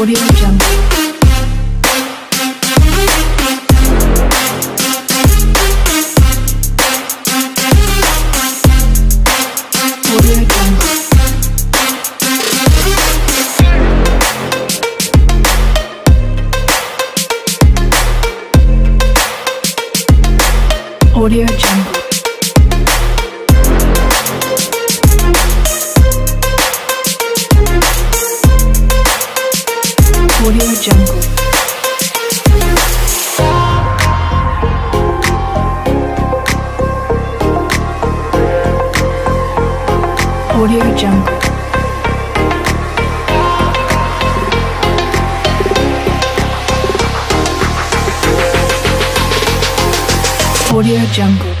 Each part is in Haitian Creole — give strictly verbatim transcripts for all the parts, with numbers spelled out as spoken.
Audio Jungle. Audio Jungle. Audio Jungle. Audio Jungle. Audio Jungle. Audio Jungle.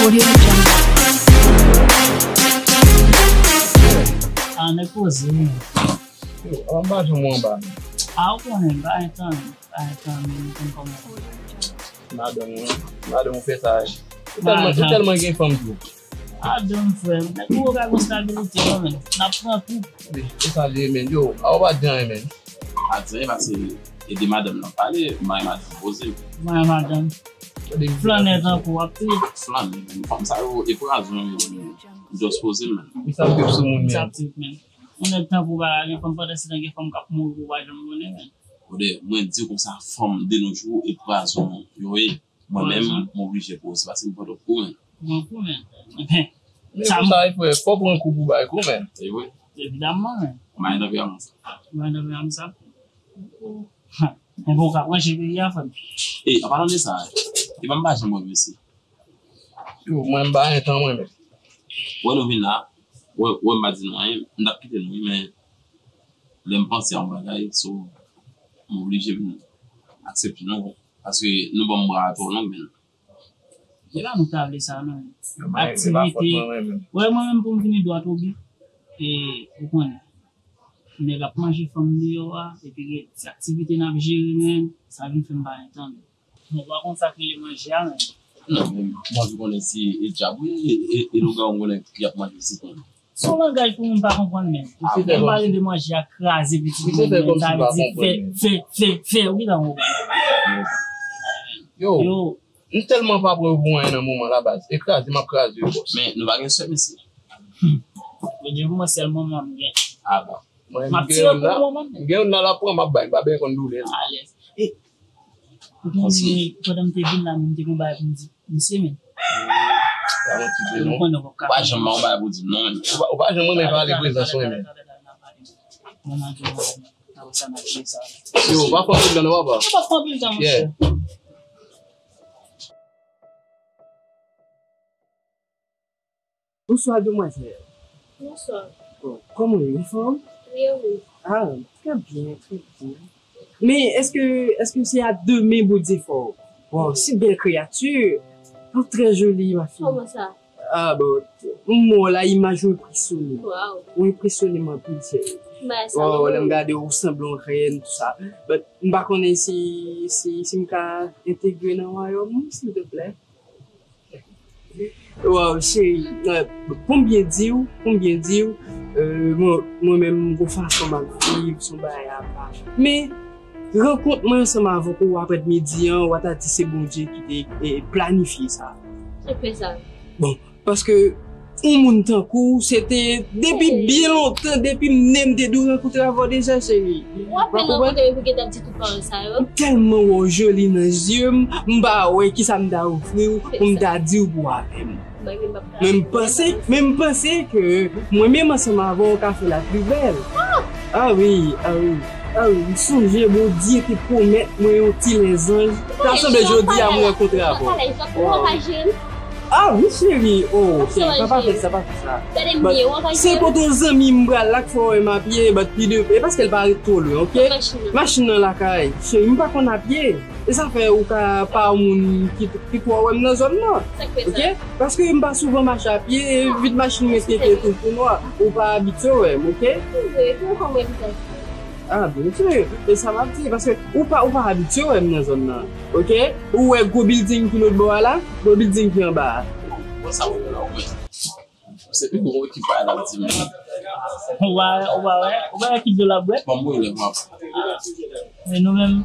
Audio Jungle. Ah, nèg poze wi. Yo, anba janm ou anba. Ah, ou konnen, pa gen tan, pa gen tan, men nou konn kòman. Madanm ou, madanm ou fè sa. Ou tèlman, ou tèlman gen fanm tou. Madanm, frè m, nèg ou ka gon stabilite non, men n ap pran kou. Wi, se sa l ye, men. Yo, a ou pa di anyen, men. A di anyen, paske e de madanm nan pale, mwen madanm poze. Mwen madanm. Flannè tankou w ap tripe. Flannè, men. Fanm sa yo, e pwazon yo, men. Just poze, men. Misye ap trip sou moun, men. Misye ap trip, men. Yon nèg tankou w pa ka gen fanm, pandan se tan gen fanm k ap mouri, ou pa janm konnen, men. Brother, mwen di w konsa, fanm de nos jours, e pwazon yo ye. Mwen menm, mwen oblije poze paske m pran twòp kou, men. Pran kou, men. Men sa pou m sa, frè, fò w pran kou pou bay kou, men. E wi. Evidamman, men. Ou mare nan pye a konsa. Ou mare nan pye a konsa. Men bon, w ka branche peyi a, frè m. E, an palan de sa, e ban m pa janm wè mesye. Yo, mwen, m pa gen tan, mwen, men. Wè nou vin la, wè, wè m pa di nou anyen, m t ap kite nou, wi, men lè m panse a yon bagay, so, m oblije vin aksepte nou, paske nou ban m bra a twò long, men. E pa nou k ta vle sa, non. Yo, mwen, e pa fòt mwen, mwen, men. Wè, mwen menm, pou m vini dwat o bi, e, ou konnen. Nèg ap manje fanm deyò a, epi gen ti aktivite n ap jere, men, sa vin fè m pa gen tan, men. Bon, pa konn sa k rele manje a, men. Non, men, manje konnen se, e dyab, wi, e, e, e lougarou konnen y ap manje se konnen. Se yon langaj pou moun pa konprann, men. Misye fè kòmsi. Lè m pale de manje a, kraze pitit moun, men, sa vle di fè, fè, fè, fè, wi, la, ou konprann. Yo, yo. M tèlman pa pran yo pou anyen nan moman la, baz. E kraze, m ap kraze yo, bòs. Men, nou pa gen sè, mesye. Hum. Bondye pou mwen, sèl manman m gen. A bon. Mwen, m ap tire pou manman m. M gen youn la, l ap pran, m ap bay. M pa bezwen konn doulè l. Alèz. E, ou konnen, pandan m te vin la, m te gon bagay pou m di misye, men. Ou pa janm ba yon bagay pou di m non, men. Ou pa, ou pa janm renmen pale prezans mwen, men. Manman di mwen, apre sa, n ap jere sa. Yo, ou pa fè anpil tan non, papa. Ou pa fè anpil tan, monchè. Bonswa, demwazèl. Bonswa. Bon, kòman w ye? Anfòm? Wi, wi. Ah, trè byen, trè byen. Men, èske, èske se a de men Bondye fè w? Bon, si bèl kreyati, ou trè joli, ma fille. Kòman sa? Ah, bon, m wè w la, imaj ou enpresyone m. Waw. Ou enpresyone m anpil, cheri. Waw, lè m gade w, ou sanble yon rèn, tout sa. But, m pa konnen si, si, si m ka entegre nan wayòm ou, silteplè. Waw, cheri, euh, pou m byen di w, pou m byen di w, euh, mwen, mwen menm, m gon fason m ap viv, se yon bagay apa. Men, rankont mwen ansanm avèk ou aprè midi an, w a ta di se Bondye ki te, eh, planifye sa. Se fè sa. Bon, paske yon moun tankou w, se te depi byen lontan, depi m ne m te dwe rankontre avè w deja, cheri. W ap rankontre m epi w gentan di tout pawòl sa yo. M tèlman wè w joli nan zye m, m pa wè kisa m ta ofri w pou m ta di w pou w avè m. Men m panse, men m panse ke mwen menm ansanm avè w ka fè la pli bèl. Ah wi, ah wi, ah wi, m sonje Bondye te pwomèt mwen yon ti lèzanj. Ta sanble jodi a mwen rankontre avè w. Ah wi, cheri, oh, cheri, pa, pa fè sa, pa fè sa. Se kote yon zanmi m pral la k fè w wè m a pye, but pi de, e paske l pa ret twò lwen, oke? Machin nan lakay. Cheri, m pa konn a pye. E sa fè ou ka pa yon moun ki, ki twò wè m nan zòn nan. Oke? Paske m pa souvan mache a pye, e vit machin mwen kenke tou pou nwa. Ou pa abitye wè m, oke? Ah, byen sire. E sa m ap di, paske ou pa, ou pa abitye wè m nan zòn nan. Oke? Ou wè gwo bilding ki lòt bò a la? Gwo bilding ki anba a. Bon, sa ou wè la, ou wè. Se pi gwo ekip pa la di men. Ou pa, ou pa wè, ou pa wè ki dlo l ap bwè? Bon, mwen, lè m ap. E nou menm?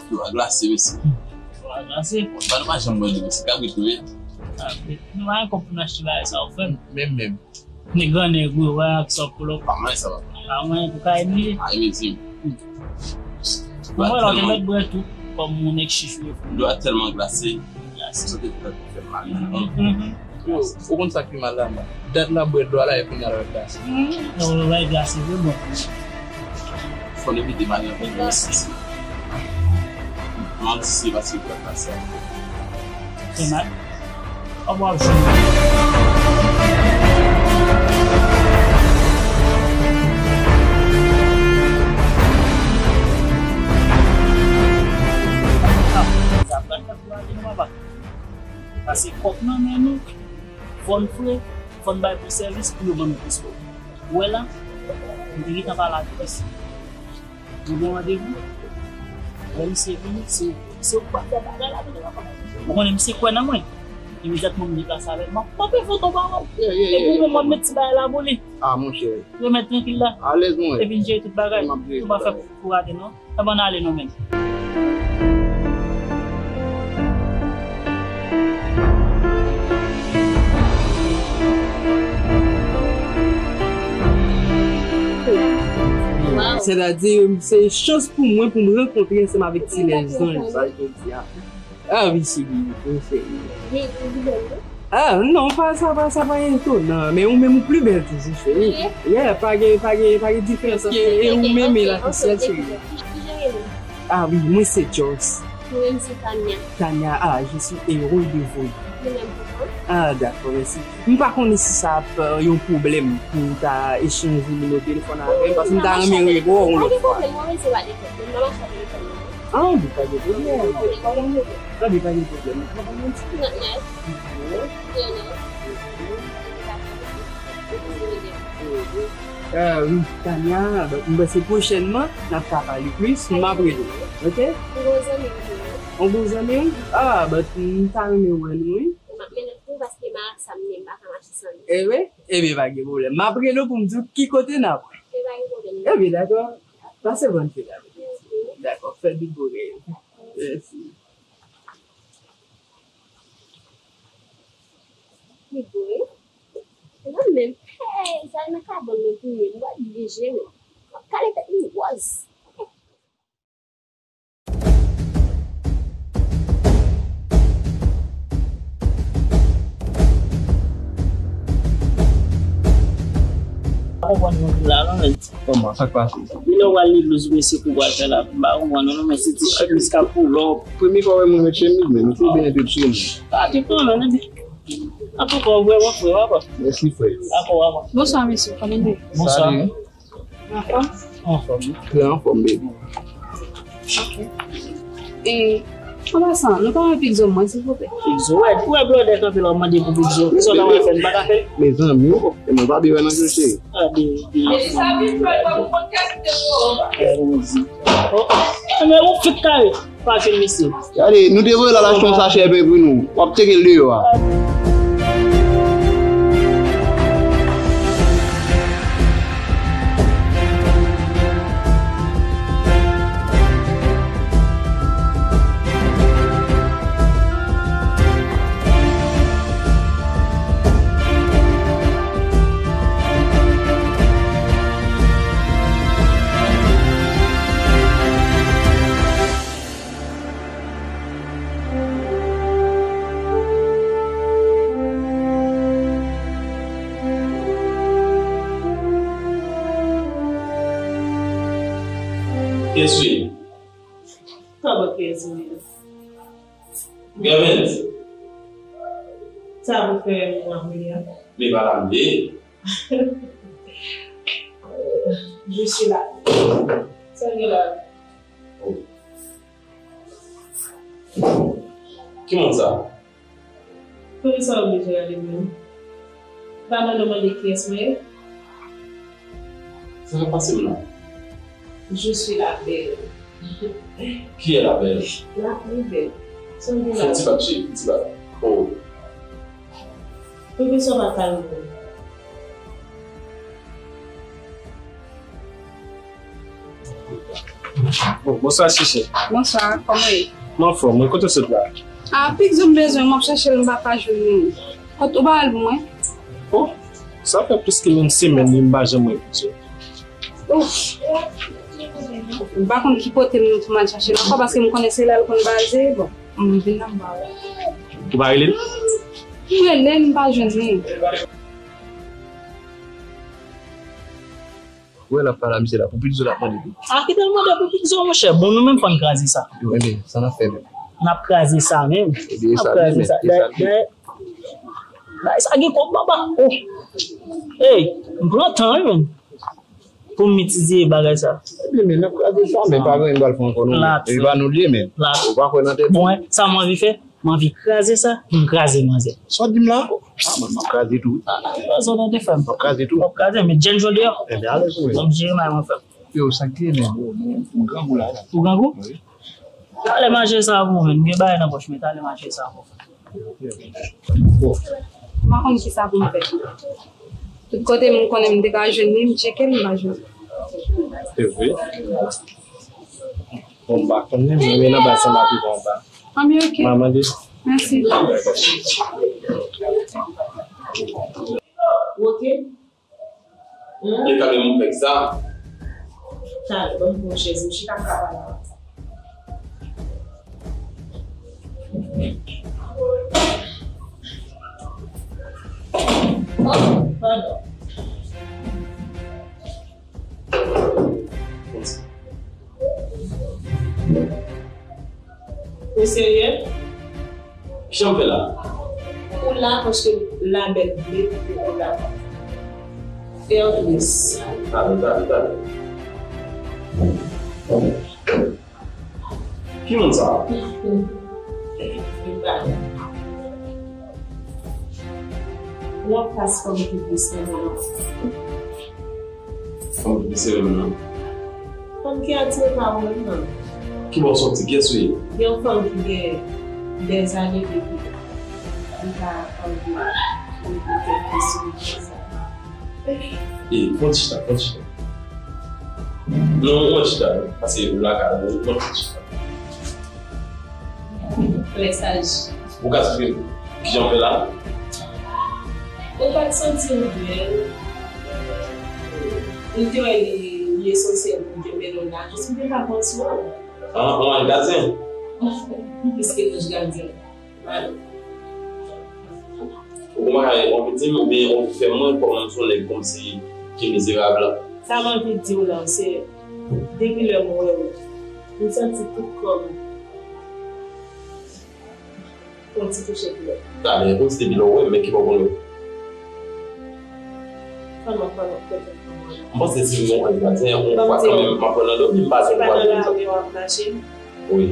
Dlo a glase, mesye. Dlo a glase? Bon, sa nou pa janm wè dlo, mesye, kabrit nou ye. Ah, nou pa gen kòb pou n achte bagay sa yo, frè m. Menm, menm. Nèg grannèg, wi, wè, ak sa pou lòk. Pa mwen, sa va. Pa mwen, pou ka ede. Pa ede, di m. Mwen, lò, te mèt bwè tou, kòm yon nèg chif yo. Dlo a tèlman glase. Glase. Sa te fè mal. Mhm. Yo, ou konn sa ki mal la, man? Dat n ap bwè dlo a la, epi n al wè glase. Mhm. Yo, wè glase, vre, bon. Fò n evite mare anpil nan mesye. Mwen di se paske pou la klase a. Fè mal. Ap w ap jwenn. Sa pral fè pou ale non, papa. Pase kòb nan men nou, fò n fre, fò n bay bon sèvis pou yo ban nou plis kòb. Ou wè la, m te gentan pale avèk misye. Nou gen randevou. Lè misye vini, se, se ou k pral fè bagay la vini, papa. Ou konnen misye kwè nan mwen. Imedyatman m deplase avèk mwen, m ap pran foto ba w. Yeah, yeah, yeah, yeah. Epi mwen, mwen met ti bagay la pou li. Ah, monchè. Yo mèt trankil la. Alèz, mwen. Epi n jere tout bagay. M ap jere tout bagay. Nou pa fè pou rate, non. Sa ban n ale, non, menm. Wow. Sètadi, se chans pou mwen pou m rankontre ansanm avèk ti lèzanj sa jodi a. Ah, wi, cheri, wi, cheri. Li, li bèl, wi. Ah, non, pa, sa pa, sa pa etonan, men ou menm ou pli bèl toujou, cheri. Wi. Yeah, pa gen, pa gen, pa gen diferans, paske e ou menm e lakisèl, cheri. Ki jan ou rele? Ah, wi, mwen se Joss. Mwen menm se Tania. Tania, ah, je suis heureux de vous. Mwen menm tou. Ah, dakò, mèsi. M pa konnen si sa ap, euh, yon pwoblèm pou w ta echanje nimewo telefòn avè m, paske m ta renmen rewè w yon lòt fwa. Pa gen pwoblèm, mwen menm se pa de pwoblèm. Mwen mache avè telefòn mwen. Ah, wi, pa gen pwoblèm. Pa gen pwoblèm. Tande, pa gen pwoblèm. Mwen pa gen ti. Trannèf. Trannèf. Ah, wi, Tania, donk, m panse pwochènman, n ap ka pale plis, m ap rele w, oke? Yon bon zanmi m tou. Yon bon zanmi w? Ah, but m ta renmen wè nou, wi. M ap mennen l tou paske marasa m ye, m pa ka mache san li. E vre? Ebyen, pa gen pwoblèm. M ap rele w pou m di w ki kote n ap wè. E pa gen pwoblèm. Ebyen, dakò. Pase bòn fèt avè m. Mèsi. Dakò, fè big bone. Mèsi. Li gwo, wi. Mwen menm, hey, sa nan kabann mwen pou mwen, mwen oblije, wi. M ap kale tèt li wòz. Pa konprann moun la, non, men. Kòman? Sa k pase? Lè w al legliz, ou gen sekou w al fè la, m pa konprann non, men se ti chemiz k ap pou lòp. Premye fwa w wè moun met chemiz, men, ou tou byen te tchou. Pa te konnen, men. Antouka, w vrèman fre, papa. Mèsi, frè. Dakò, papa. Bonswa, mesye. Kòman nou ye? Bonswa. Salut. Anfòm? Anfòm. Trè anfòm, baby. Ok. E, an pasan, nou pa wè Pigzo mwen, silvouplè? Pigzo, wè, wè blòdè kanpe la, w mande pou Pigzo. Kisa w ta pral fè, m pa ka fè? Mezanmi, e mwen pa bezwen nan jwe, cheri. Gade, gade. Oh, oh. Enben, ou fèk kare. Pase mesye. Gade, nou te voye l al achte yon sachè pen pou nou. W ap tcheke l deyò a. Kiyès ou ye? Kòman kiyès ou ye? Gèmens. Sa pou fè mwen ap rele a? Li pa la m ye. Je suis là. Sa gen la? Oh. Ki moun sa? Poukisa w oblije rele m menm? Ou pa mande mande kiyès mwen ye? Sa k ap pase m la? Je suis la belle. Qui est la belle? La plus belle. Son de la. Fè ti bat, cheri, ti bat. Oh. Poukisa w pa ka reponn? Bon, bonswa, Chichi. Bonswa, kòman w ye? M anfòm, wi, kote w sot la? A, Pigzo m bezwen, m ap chache l, m pa ka jwenn li. Kot ou pa al pou mwen? Oh, sa fè plis ke yon semèn, wi, m pa janm wè Pigzo. Ouf. M pa konn ki kote m pou m al chache l ankò, paske m konnen se la l konn baze. Bon, m vin la, m pa wè. Ou pa rele l? M rele l, m pa jwenn li. Wè l ap pale a misye la, pou Pigzo l ap mande tou. A, kite l mande pou Pigzo, monchè. Bon, nou menm fò n kraze sa. Yo, enben, sa n ap fè menm? N ap kraze sa menm. Ebyen, e sa l ye menm, e sa l ye. Bagay sa gen kòb papa. Oh. Ey, m pran tan wi menm. Pou m itilize bagay sa. Ebyen, men n ap kraze sa, men pa gen anyen m pral fè ankò non. Plat. E pa nou l ye, men. Plat. Ou pa kwè nan tèt ou. Bon, sa m anvi fè, m anvi kraze sa, pou m kraze manzè. Sa w di m la? A, mwen, m ap kraze tou. A, sa w tande fè m? M ap kraze tou. M ap kraze, men Jane jodi a. Ebyen, alèz ou menm. M ap jere may mwen fè m. Yo, sa k ye, men? Ou grangou la, la. Ou grangou? Wi. Talè m a jere sa pou ou, men. M gen bagay nan pòch, men talè m a jere sa pou ou. Bon. M pa konn kisa pou m fè. Tout kote m konnen m te ka jwenn li, m tcheke l, m pa jwenn li. Se vre? Bon, m pa konnen, men men nan baz sa m ap rive anba. Anben, ok. M a mande. Mèsi. Woke? Li ka gen moun fèk sa. Talè, ban m pran chèz, m chita m ka pale. Oh, padon. Ou serye? Kijan m fè la? Ou la paske Labèl vle pou ou la. Fè yon twis. Talè, talè, talè. Ki moun sa? W ap pas fanm ki vle sere w nan. Fanm ki vle sere m nan? Fanm ki atire pa ou menm nan. Ki bò w soti? Kiyès ou ye? Gen yon fanm ki gen dèzane depi li pa anvi regle kèk kesyon konsa. E, pran ti chita, pran ti chita. Non, pran ti chita, non. Pase ou lakay ou, pran ti chita. Lè saj. Ou ka esplike m kijan w fè la? Ou pa t santi w byen? Ou te wè li, li esansyèl pou w te mennen w la, jis pou te ka pran swen w. An, an anj gadyen? Plis ke anj gadyen. Ou konn pa ka anvi di m oubyen anvi fè m wè kòman m se yon nèg kòmsi ki mizerab la. Sa m anvi di w la, se depi lè m wè w, m santi tout kò m pran ti touche koulè. Talè, kòmsi depi lè w wè m, men ki bò w konn wè m? Kòman, kòman, kòman, kòman? M panse si m gon anj gadyen, yon fwa kanmenm, m ap pran nan dòmi, m pa di w pa di m sa. Se pa nan lari w ap mache? Wi.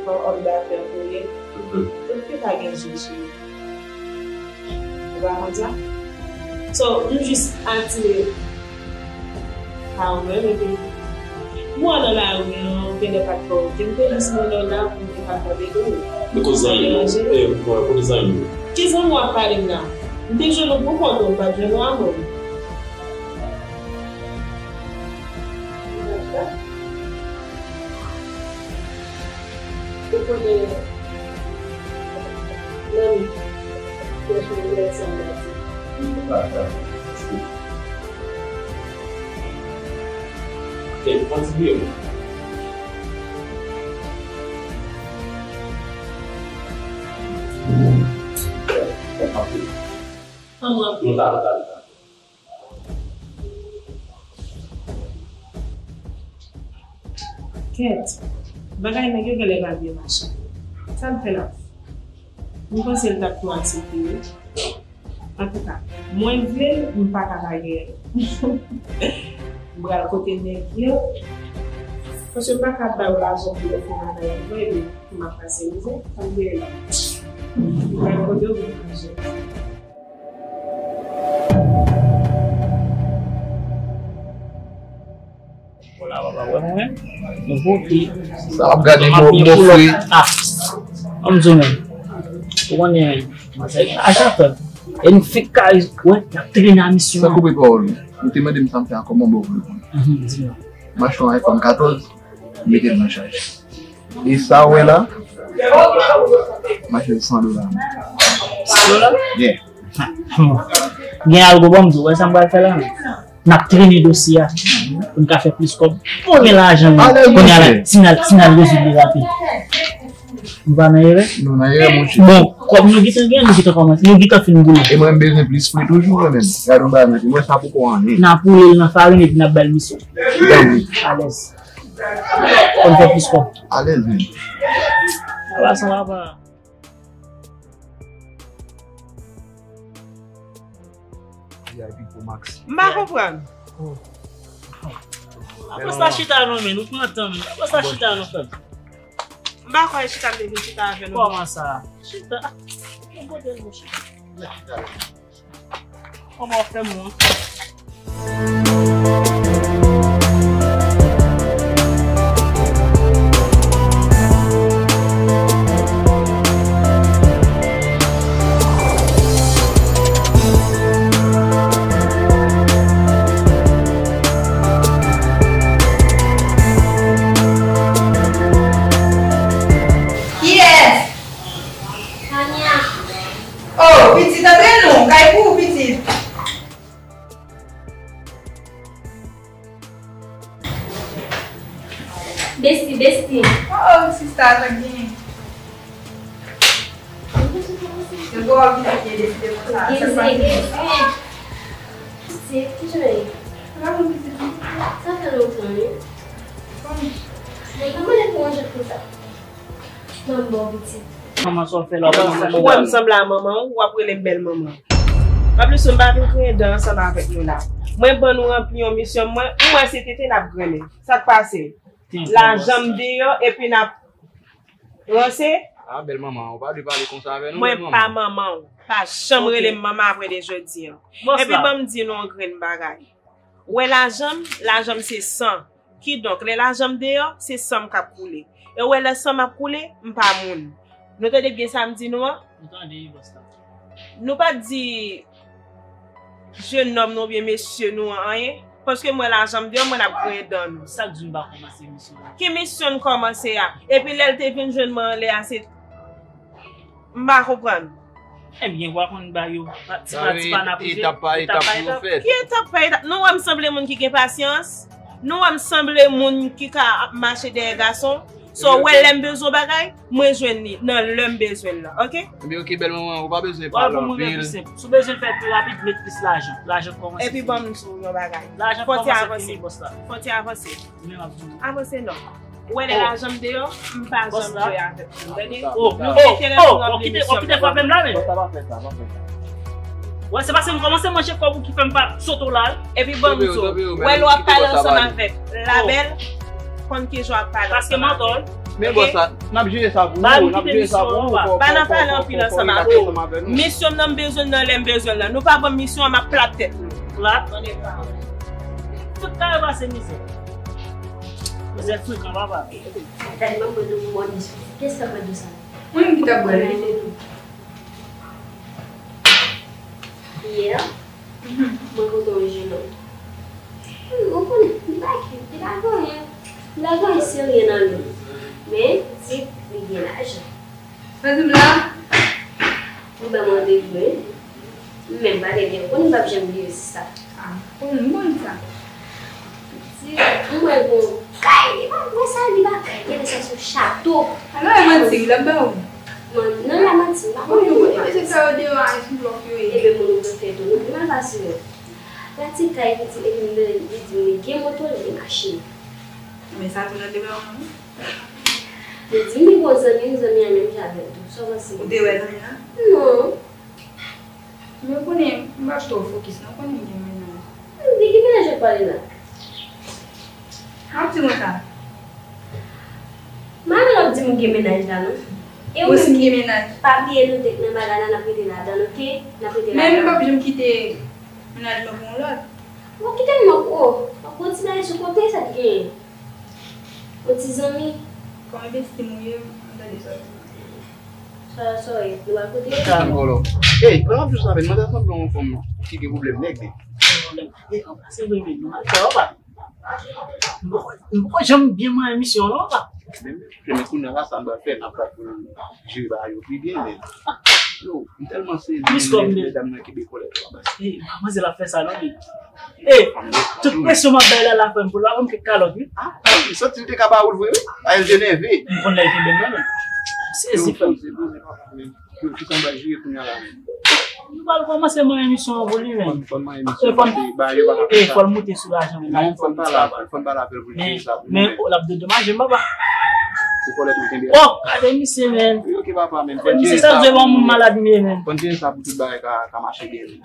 Yon òm dafè pou ye. Mhm. Tout fi pa gen je sou yo. Ou pa konn sa? So, m jis atire pa ou menm, epi m wè w nan lari an, ou genlè pa t fè okenn, m te jis mennen w la pou m te ka fè bebe w. Men kote zanmi m yo? E, kote zanmi m yo? Ki zanmi w ap pale m la? M te jwenn ou pou kont ou, m pa t jwenn ou avè w. Ou konnen, nan mi, mwen jwenn lè sa m ap di. Kèt, kontinye. Anmwe. Anmwe. Kèt, bagay nèg yo genlè pa byen mache. Sa l fè la? M panse l t ap tou aksepte wi. Antouka, mwen vle l, m pa ka pa genyen l. M pral kote nèg yo. Paske m pa ka ba yo lajan pou yo fè bagay pou mwen, epi pou m ap pase mizè, sa m vle la. Gad kote w vin manje. Wala, papa, wè mwen menm. Nou pote. Sa w ap gade, mwen ap bon fwi. Ah, an m di w menm. Ou konnen, manzè gen lajan, frè m. E nou fèk ka, wè, y ap trennen a misyon. San koupe pawòl ou. Ou te mande m sa m fè a, kòman bon pou reponn. Mhm, di m. M achte yon iPhone katòz, m mete l nan chaj. E sa w wè la, m achte l san dola. San dola? Yeah. Gen algo, ban m di w, wè sa m pral fè la menm. N ap trennen dosye a pou n ka fè plis kòb. Bon, gen lajan menm. Kounye a la, si n al, si n al rezoud li rapid. Nou pa nan erè? Nou nan erè, monchè. Bon, kòb nou gentan gen, nou gentan kòmanse, nou gentan fin boule. E mwen, m bezwen plis fri toujou, mwen menm. Gade yon bagay, mwen, sa poko anyen. N ap woule l nan farin epi n ap ba l misyon. Alèz. Konn fè plis kòb. Alèz, menm. Ala sa va pa. V I P Pro Max. M pa konprann. Apre sa chita non, men nou pran tan, men apre sa chita non, frè m. M pa kwè chita m te vin chita avè nou. Kòman sa? Chita. Yon kote nou chita. Kòman w fè mwen? Kiyès? Tania. Oh, pitit, antre non, kay pou ou, pitit. Besti, besti. Oh, sista, sa k genyen? Yo gwo ap vin ap gen deside konsa. Sa pa fini. Pitit, ki jan ye? Sa fè lontan, wi. Mwen pa mande pou manje konsa. Manman w pitit. Manman sa w fè la, ou wè m sanble a manman w, w ap rele m bèl manman. Anplis, m pa vin griyen dan ansanm avèk nou la. Mwen ban nou ranpli yon misyon, mwen, m wè se tete n ap grennen. Sa k pase? Lajan m deyò, epi n ap ranse? Ah, bèl manman, ou pa dwe pale konsa avè nou, bèl manman. Mwen pa manman w. Pa janm rele m manman apre de jodi an. Epi ban m di nou yon grenn bagay. Ou wè lajan m, lajan m se san. Kidonk, lè lajan m deyò, se san m k ap koule. E w wè lè san m ap koule, m pa moun. Nou tande byen sa m di nou an? Nou tande wi, bòs la. Nou pa t di jèn nonm nou oubyen mesye nou an anyen, paske m wè lajan m deyò, mwen ap griyen dan nou. Sa k di nou pa kòmanse misyon an? Ki misyon n kòmanse a? Epi lè l te vin jwenn mwen anlè a, se M pa konprann. Ebyen, w a konn ba yo ti pa ti pa n ap rive, etap pa etap pou yo fèt. Ki etap pa etap? Nou wè m sanble moun ki gen pasyans? Nou wè m sanble moun ki ka ap mache dèyè gason? So, wè lè m bezwen bagay, mwen jwenn li nan lè m bezwen l lan, oke? Ebyen, oke, bèl manman, ou pa bezwen pale anpil. Si w bezwen fè l pi rapid, met plis lajan. Lajan kòmanse fini. Epi ban m di w yon bagay. Lajan kòmanse fini, bòs la. Fòti avanse. Avanse non. Ou wè lè lajan m deyò, m pa janm jwe avèk nou, tande? Nou gen enterè pou ranpli misyon nou. Ou kite frape m la, men. Wè, se paske m kòmanse manje kòb ou ki fè m pa sote w la wi. Epi ban m di w, wè lè w ap pale ansanm avèk Labèl, konn kijan w ap pale ansanm avè l. Men bòs la, n ap jere sa pou ou, n ap jere sa pou ou. Pa nan pale anpil ansanm avè nou. Misyon m nan m bezwen l nan lè m bezwen l lan. Nou pa ban m misyon an, m ap plat tèt nou. Plat? Tande pa. Tout kare pase mizè. Mizè frekan, papa. Gade manman nou mòde sou. Kiyès k ap bwè dlo sa? Mwen menm ki t ap bwè l wi. Yè, mwen kontre yon jennonm. Ou konnen, li pa ki, li pa gen anyen. Li pa gen anyen serye nan li. Men, di li gen lajan. Sa di m la? Li ban m randevou wi. M menm pa gen byen, ou konnen m p ap janm bliye sista. Ah, m konn, m konn sa. Di, m wè l gon kay, li pa, mwen sa, li pa kay, genlè sa se yon chato. Alò, e manti, l ap ba ou? Non, non, l ap manti, m pa konnen. Ebyen, se sa yo deyò a, se blòf yo ye. Ebyen, moun ou prefere tou, nou pi mal pase yo. L a ti kay, li di, epi m tande li di m li gen moto, li gen machin. Men sa tou nan demen an, non? Li di m li gon zanmi, zanmi an menm jan avè l tou. Sa w panse? Ou te wè zanmi an? Non. Men w konnen, m p ap twò fokis non, w konnen m gen mennaj. De ki mennaj w ap pale la? M ap di konsa. M pa vle w ap di m ou gen mennaj la non. E ou menm ki pa bliye nou de nan bagay la, n ap rete ladan, oke? N ap rete ladan. Men m p ap janm kite mennaj mwen pou yon lòt. Ou kite m nan, o, yon ti bagay sou kote, sa t genyen? Yon ti zanmi. Kòm envesti m ou ye, m tande sa w di. Sa, sa w ye, nou pral kote? Sa ankò la. Ey, pran yon jous avè m, mwen ta sanble yon fanm ki gen pwoblèm nèg li. Ey, anba se vre, men nou mal fè, anba. M poko, m poko janm byen manyen misyon an non, pa. Men, men kounye a la, sa n pral fè, n ap pral pou jere bagay yo pi byen, men. Yo, m tèlman sezi, men medam nan kenbe kòlèt yo anba. Ey, manzè la fè sa non, men. Ey, tout presyon m ap bay la, la fè m pou l pa ban m kèk kalòt, wi. Ah, m santi l te ka ba ou l vre, wi. A, l te nève. M konn lè l kenbe m nan, men. M sezi, frè m. Yo, kisa m pral jere kounye a la menm? Nou pral kòmanse manyen misyon an pou li menm. Fò n manyen misyon an pou li, ba yo pa ka fè sa. Fò l moute sou lajan menm. Non, fò n pale avè l, fò n pale avè l pou l jere sa pou nou menm. Men, men, o, l ap dedomaje m, papa. Pou kòlèt nou kenbe a. O, gade misye, menm. Wi, oke, papa, menm. Fò n jere sa pou nou menm. Fò n jere sa pou tout bagay ka, ka mache byen.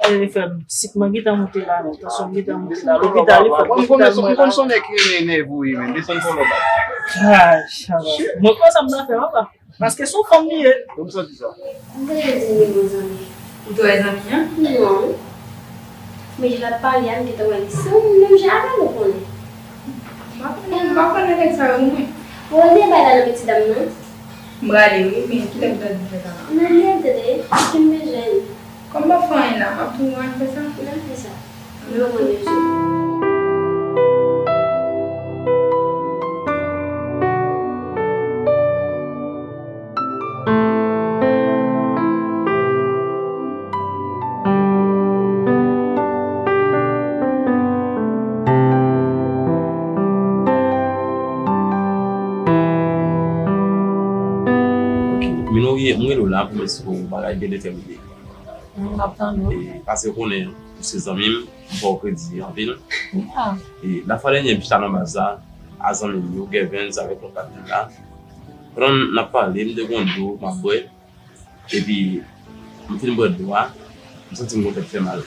Ey, frè m, sik mwen gentan moute la, menm. Tansyon m gentan moute la. Lopital, wi, fò lopital mwen la. M konn son nèg ki renmen nève, wi, menm. Desann kòlèt la. Ay, chalè. Mwen, kòman sa m ta fè, papa? Paske se yon fanm li ye. Ou santi sa? M te di m gen bon zanmi. Ou te wè zanmi an? Non. Men jan l ap pale a, m gentan wè li se yon moun menm jan avè m, ou konnen. M pa konnen, m pa konnen nèg sa yo, mwen. Bon, li bay la nan men ti dam nan. M prale, wi, men kilè m ta di fè sa la? Nan lè, tande, paske m bezwen li. Kòm m ap fè anyen la, m ap tou al fè sa. N al fè sa. Mwen mwen bezwen. Minorie, mwen rele w la pou m esplike w yon bagay byen detèmine. M ap tande w. E, paske w konnen, ou se zanmi m, m fè w kredi anpil. E, lafwa dènye m chita nan baz la, a zanmi m yo, Gevens avèk lòt patnè l la. Pandan n ap pale, m te gon dlo m ap bwè. Epi, m fin bwè dlo a, m santi m gon tèt fè mal.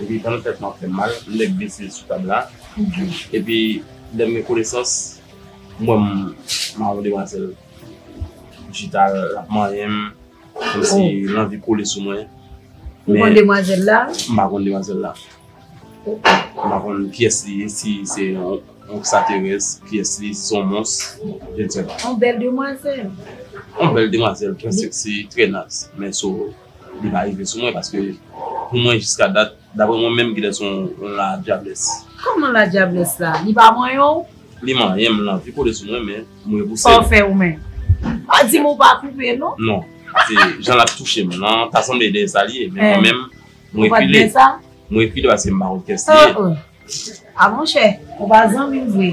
Epi, pandan tèt mwen ap fè m mal, m nèk glise sou tab la. Epi, lè m gen konesans, m wè m, m a yon demwazèl. M chita, l ap manyen m. Kòmsi l anvi kole sou mwen. Ou konn demwazèl la? M pa konn demwazèl la. M pa konn kiyès li ye, si se yon, yon ekstraterès, kiyès li, si se yon mons, je ne sais pas. Yon bèl demwazèl. Yon bèl demwazèl, trè sexy, trè nice. Men so, li pa rive sou mwen paske pou mwen jiska dat, daprè mwen menm, genlè se yon, yon ladyablès. Kòman ladyablès la? Li pa manyen w? Li manyen m, l anvi kole sou mwen, men m repouse l. Sa w fè ou menm? Pa di m ou pa koupe, non? Non. Se jan l ap touche m nan, ta sanble dèyè sa li ye, men mwen menm, m rekile. Ou pa t gen sa? M rekile paske m pa konn kiyès li ye. Oh, oh. A monchè, ou pa zanmi m vre.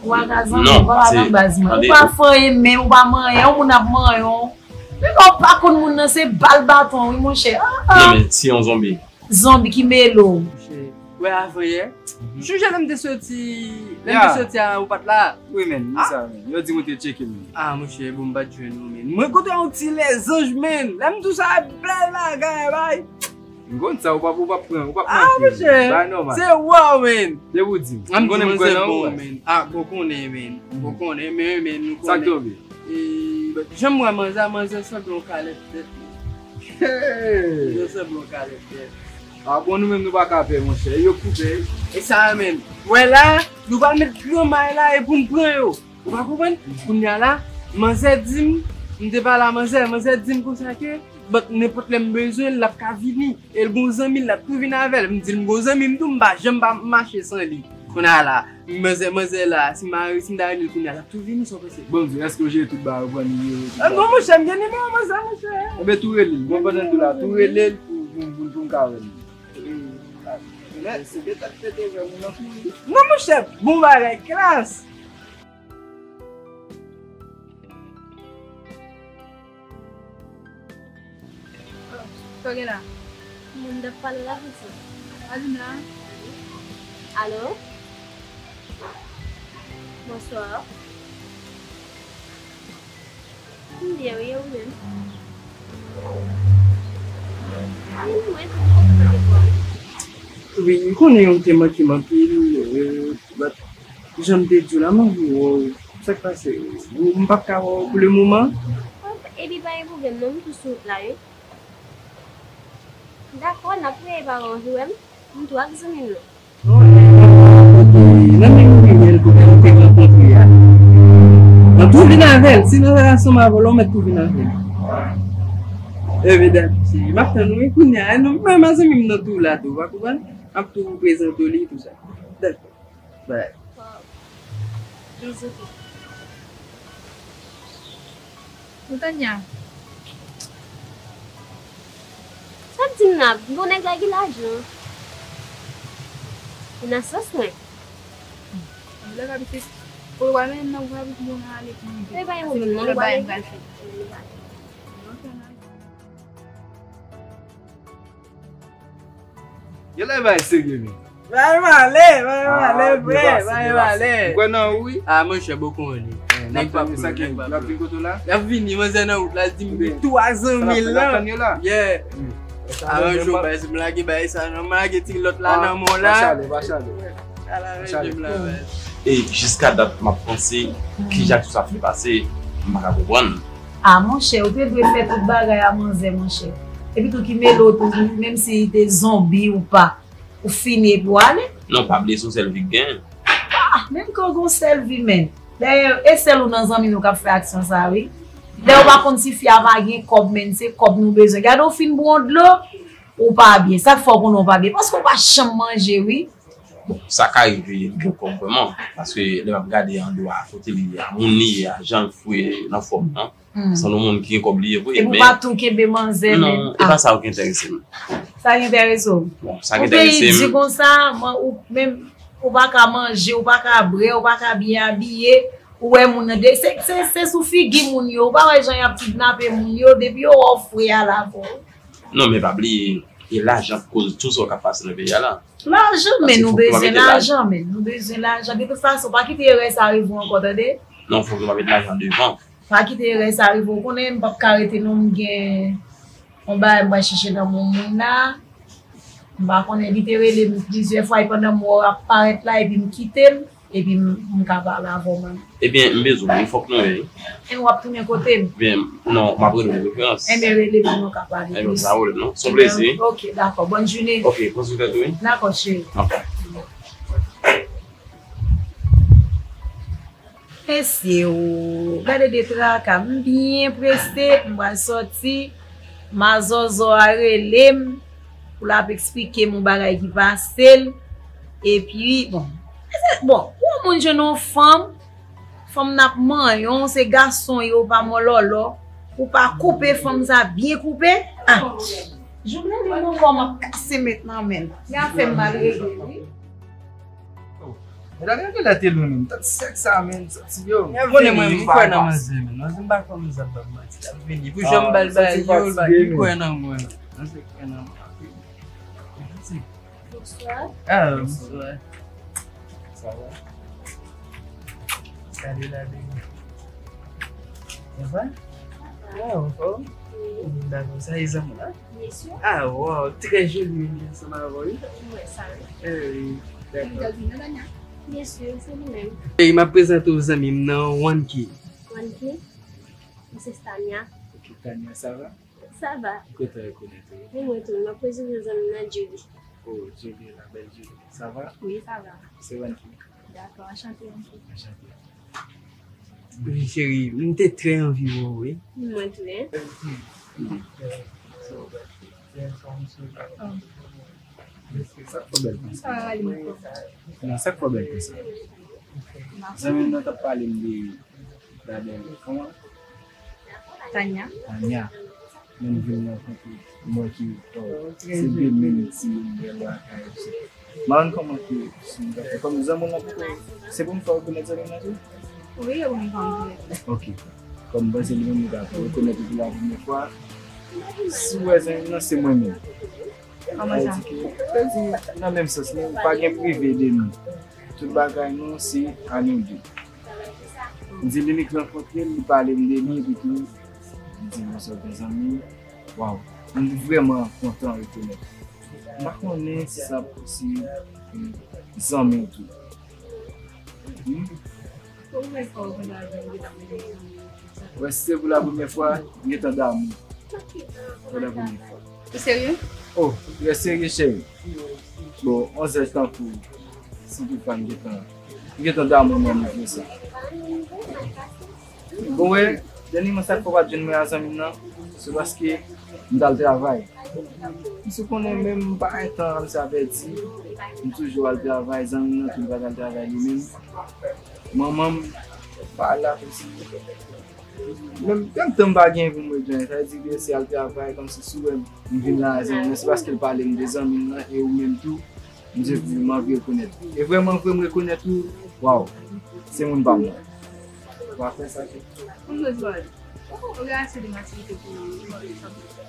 Ou pa ka zanmi m, ou pa nan baz mwen. Ou pa fè anyen, men ou pa manyen, yon moun ap manyen w. Men ou pa konn moun nan, se bal baton, wi, monchè. Ah, ah. Non, men si yon zonbi. Zonbi ki mele w. Monchè, wè avanyè. Sonje lè m te soti, lè m te soti a, ou pa t la. Wi, men, wi sa, men. Yo di m ou te tcheke m. Ah, monchè, bon, m pa t jwenn ou, men. Mwen kontre yon ti lèzanj, men. Lè m di w sa, bèl bagay, bay. M konn sa, ou p ap, ou p ap pran, ou p ap manke. Ah, monchè, bay nòmal. Se waw, men. Depi w di m. M konnen m kwè nan ou, men. Ah, bon, konnen, men. Bon, konnen, men, men, nou konnen. Sa k tonbe? E, jan m wè manzè, manzè sanble yon kalèt tèt, men. Hey! Manzè sanble yon kalèt tèt. Ah bon, nou menm nou pa ka pè, monchè. Yo ki pè. E sa a menm. Wè la, nou pral met gran may la e pou n pran yo. Ou pa konprann? Kounye a la, manzè di m, m te pale a manzè, manzè di m konsa ke, but nenpòt lè m bezwen l, l ap ka vini. E l gon zanmi l, l ap tou vin avè l. M di l m gon zanmi m tou, m pa janm pa mache san li. Kounye a la, manzè, manzè la, si m a, si m ta rele l kounye a, l ap tou vini, sa w panse? Bon, di, èske w jere tout bagay, ou pran nimewo l, tout bagay? Ah, non, monchè, m gen nimewo manzè, monchè. Enben, tou rele l. Bon, pandan n tou la, tou rele l pou, pou, pou, pou m ka wè l. Lè, se te tèt pete, frè, moun nan kouri. Non, monchè, bon bagay, klas. Oh, sa w gen la? Moun t ap pale la, pitit. Alina. Alo? Bonswa. M byen, wi, e ou menm? Wi, mwen tou, m kontan tande vwa w. Wi, m konnen w te manke m anpil, but jan m te di w la, m anvi wè w. Sa k pase? Ou, m p ap ka wè w pou le moman. Epi pa gen pwoblèm non, m tou sou wout la wi. Dakò, n ap wè, pa gen anvi wè m. M tou ak zanmi m nan. Nan menm renyèl kote nou te rankontre a. Nan tou vin avè l. Si nan relasyon m avè w la, ou mèt tou vin avè l. Evidam, m ap tann ou wi kounye a. Non, mwen, zanmi m nan tou la tou, ou pa konprann? M ap tou prezante w li, tou sa. Dakò. Bay. Bizou tou. Tanya. Sa k di m la, bon nèg la gen lajan. Li nan sans mwen. Lè w abite, ou pa menm nan, ou pa abite bon nan ale pou mwen. E pa yon pwoblèm, non, nou pral fè. Yo lè bay serye men. Bay male, bay male, vre, bay male. Ou kwè nan ou wi? Ah, monchè, boko anni. Nèg pa pou sa ki ap vin kote w la? Y ap vini, manzè nan wout la, di m tou a zanmi l lan. Yeah. Aranj ou bay, si m lage bay sa, non, m lage ti lòt la nan men w la. Pa chale, pa chale. Ala rejim la, bay. E jiska dat, m ap panse, kijan tou sa fè pase, m pa ka konprann. Ah, monchè, ou te dwe fè tout bagay a manzè, monchè. Epi tou ki mele w tou, menm si li te zonbi ou pa, ou fini epi w ale. Non, pa bliye se yon sèl vi k gen. Ah, menm ke w gen yon sèl vi, men. Dayè, e sèl ou nan zanmi nou k ap fè aksyon sa, wi. Dayè, ou pa konn si fi a pa gen kòb, men se kòb nou bezwen. Gade, ou fin bwè yon dlo, ou pa byen. Sa k fè w konnen w pa byen? Paske w pa janm manje, wi. Bon, sa ka rive gen kòb vrèman, paske lè m ap gade andwa kote li ye a, moun li ye a, jan l fwe nan fòm nan, sanble yon moun ki gen kòb li ye vre, men. Epi w pa tou kenbe manzè menm. Non, e pa sa ki enterese m. Sa ki enterese w? Bon, sa ki enterese m. Yon peyi di konsa, ou menm, ou pa ka manje, ou pa ka bwè, ou pa ka byen abiye, ou wè moun nan de, se, se, se sou figi moun yo, ou pa wè jan y ap kidnape moun yo, depi yo wè w fre a la avè w. Non, men pa bliye, e lajan k koz tou sa k ap pase nan peyi a la. Lajan, men nou bezwen lajan, men nou bezwen lajan. De tout fason, pa kite erè sa rive w ankò, tande? Non, fòk nou pa met lajan devan. Pa kite erè sa rive w. Ou konnen m p ap ka rete non, m gen yon bagay m pral chèche nan moun moun la. M pa konnen, li te rele m plizyè fwa, e pandan m wè w ap parèt la, epi m kite l. Epi m, m ka pale avè w menm. Ebyen, m bezwen w wi, fòk nou wè wi. E w ap tounen kote m? Ebyen, non, m ap rele w de preferans. Enben, rele m pou nou ka pale plis. Ebyen, sa wè non. Se yon plezi. Ok, dakò. Bòn jounen. Ok, pran swen tèt ou wi. Dakò, cheri. Ok. Mesye o, gade de traka, m byen prese, m pral sòti, mazòzò a rele m, pou l ap eksplike m yon bagay ki pase l, epi, bon, bon, pou yon moun jwenn yon fanm, fanm n ap manyen w, se gason yo pa mòlòlò, ou pa koupe fanm sa byen koupe, ah, jounen li mouri m ap kase met nan men l, li ap fè m mal regle wi. Medam, yo genlè te lwen menm. Tan sèk sa menm, santi yo. Konnen mwen, m kwè nan manzè menm. Manzè, m pa kwè manzè ap ban m manti. L ap vini. Pou jan m ba l bagay yo, l pa, m kwè nan mwen. Manzè kwè nan mwen. Bonswa. Ah, bonswa. Sa va? Gade la, baby. Sa va? Ah, anfòm? Wi. Dakò, sa e zanmi w la? Byen si. Ah, wow, trè joli, menm jan ansanm avè w, wi. Ou wè sa, wi. Eh, wi, dakò. Byen si, se li menm. Ey, m ap prezante w zanmi m nan, Wanky. Wanky? Misye Tanya. Ok, Tanya, sa va? Sa va. M kontan rekonèt ou. E mwen tou, m ap prezante w zanmi m nan, Julie. Oh, Julie, la belle Julie. Sa va? Wi, sa va. Se Wanky. Dakò, anchante, Wanky. Anchante. Wi, cheri, m te trè anvi wè w, wi. Mwen tou, en. Non, sa k pwoblèm konsa? Zanmi m nan t ap pale m de Labèl, kòman? Tanya. Tanya. Menm jan m rankontre mwen ki, oh, se de menm ti bèl lakay. M pa konn kòman ke si m ta fè. Kòm zanmi w lan poko, se pou m fè w rekonèt zanmi w lan tou? Wi, yo pou m fè w rekonèt. Ok. Kòm m panse li menm li ka fè w rekonèt li pou la premyè fwa. Si w wè zanmi w lan, se mwen menm. Kòman sa? Sa vle di ke, sa vle di, nan menm sans lan, pa gen prive de nou. Tout bagay nou, se a nou de. M di li, li k rankontre l, li pale m de li, epi tou, li di m, "Bonswa, bèl zanmi." Waw, m vrèman kontan rekonèt. M pa konnen si sa posib, zanmi w tou. Hmm? Kòman w fè w konn avè m, ou gentan mete yon zanmi? Wè, si se pou la premyè fwa, m gentan damou. Pou la premyè fwa. Ou serye? Oh, trè serye, cheri. Bon, on zè tankou, si toutfwa m gentan, m gentan damou nan nivo sa. Bon, wè, dènyèman sa k fè w pa t jwenn mwen a zanmi m nan, se paske m t al travay. Misye konnen menm m pa gen tan kòmsi a pèdi, m toujou al travay, zanmi m nan tou li pa t al travay li menm. Manman m pa la kòmsi. Menm, menm tan m pa gen pou m rejoin, sa vle di ke se al travay kòmsi si w wè m, m vin la a zanmi m nan, se paske l pale m de zanmi m nan, e ou menm tou, m di m anvi rekonèt ou. E vrèman vre m rekonèt ou, waw, se moun pa m nan. W ap fè sa tou. Ou bezwen. Ou gen ase de matirite pou nou.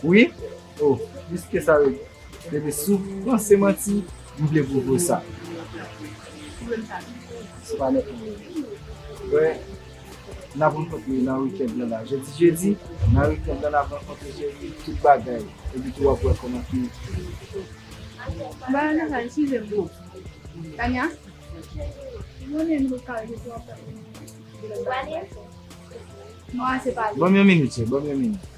Wi? Oh, plis ke sa, wi. Depi si w panse manti, m vle pwouve w sa. Se pa nèt. Wè, n ap rankontre nan weekend lan la. Jodi, jedi, nan weekend lan, n ap rankontre, cheri, tout bagay. Epi tou, w ap wè kòman ki. Ba, nan sa, eskize m, bro. Tanya? Mwen menm, nou ka rete pou w ap fè. Ban m yon minit, cheri, ban m yon minit.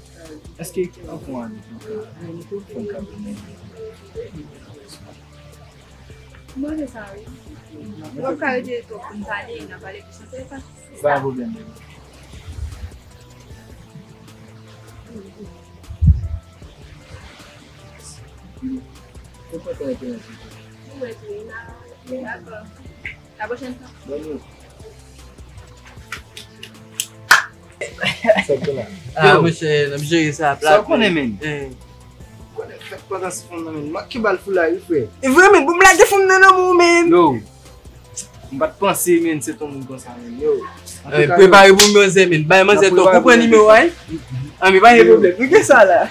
Èske anvan annik nou ka, nou ka fè yon kado mwen? Mwen se sa, wi. W ap ka rete twòp pou n pale, n a pale plis an telefòn. Pa gen pwoblèm. Mwen kontan entènasyon. Mwen tou, wi, n a, dakò. La pwochèn fwa. Bon, nou. Sa k gen la? Ah, monchè, n ap jere sa plat. Sa w konnen, men? Eh. Konnen fèk pandan si fanm nan, men. Manke bal foulay, wi, frè. E vre, men. Bon, m lage fanm nan nan men w, men. Yo. M pa t panse, men, se t on moun konsa, men. Yo. Eh, prepare pou manzè, men. Bay manzè to. Ou pran nimewo a, wi? Ah, men pa gen pwoblèm. Nou gen sa la.